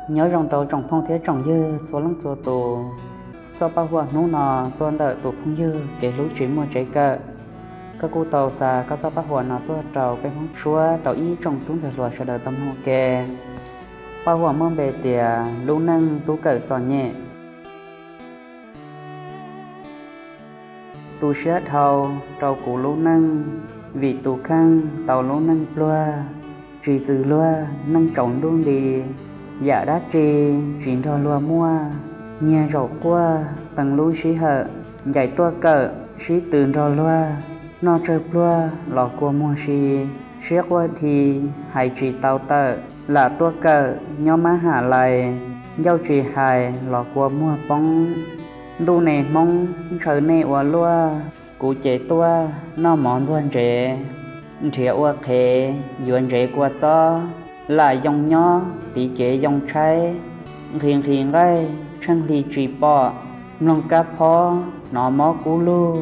Nyob zoo rau tsoom phooj thiab tsoom ywg txhua leej txhua tus. Txoj paj huam hnub no tuaj ntawm tus phooj ywg kev hlub tsis muaj tsev kawm. Koj kuj tau xa koj txoj paj huam no tuaj rau peb Hmoob Suab rau ib tsoom tub ntxhais hluas sawv daws tau mloog ua ke. Paj huam muaj npe tias lub neej tub kawm txom nyem. Tu siab dhau rau kuv lub neej, vim tus kheej tau lub neej pluag, tsis txwm luag neej tsaus ntuj nti, yam dab tsi tsis nrog luag muaj, nyiag zaum quaj qee lub sij hawm, ncaim tuaj kawm sib tw nrog luag, noj tsawg pluag los kua muag si, siab quaj dhi, hais tsis tau tawm, lam tuaj kawm nyob mab ham lais, ncauj tsis hais los kua muag poob. Ntuj ne Hmoob ntshaw nej ua luaj, kuv ces tuaj noj mov ntxuag ntsev, nrhiav ua qhev yuav ntsev kua txob, lam yoo nyob tiv kev yoo tshaib, nqhis nqhis nqaij tsheej hli tsis pom, mloog kab phob hnov mob kub lug,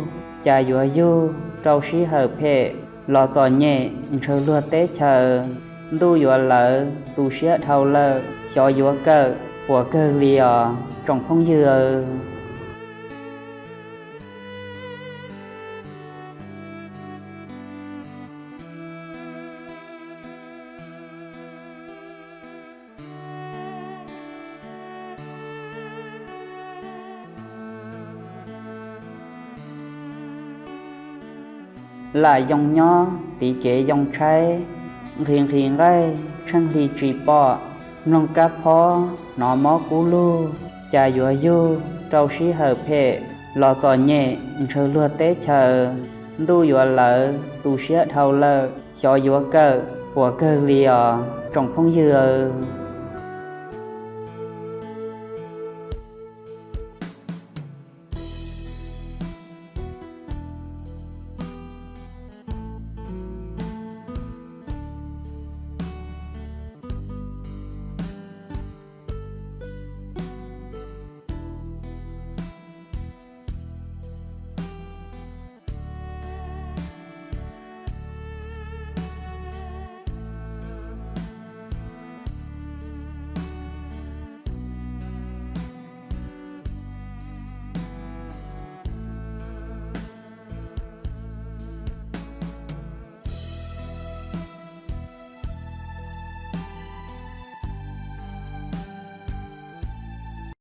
cas yuav yug rau sij hawm phem, los txom nyem ntshaw luag teb chaws, ntuj yuav lawv tu siab dhau lawm, xyov yuav kawm puas kawg li os tsoom phooj ywg. Lam yoo nyob tiv kev yoo tshaib, nqhis nqhis nqaij tsheej hli tsis pom, mloog kab phob hnov mob kub lug, cas yuav yug rau sij hawm phem, los txom nyem ntshaw luag teb chaws, ntuj yuav lawv tu siab dhau lawm, xyov yuav kawm puas kawg li os tsoom phooj ywg.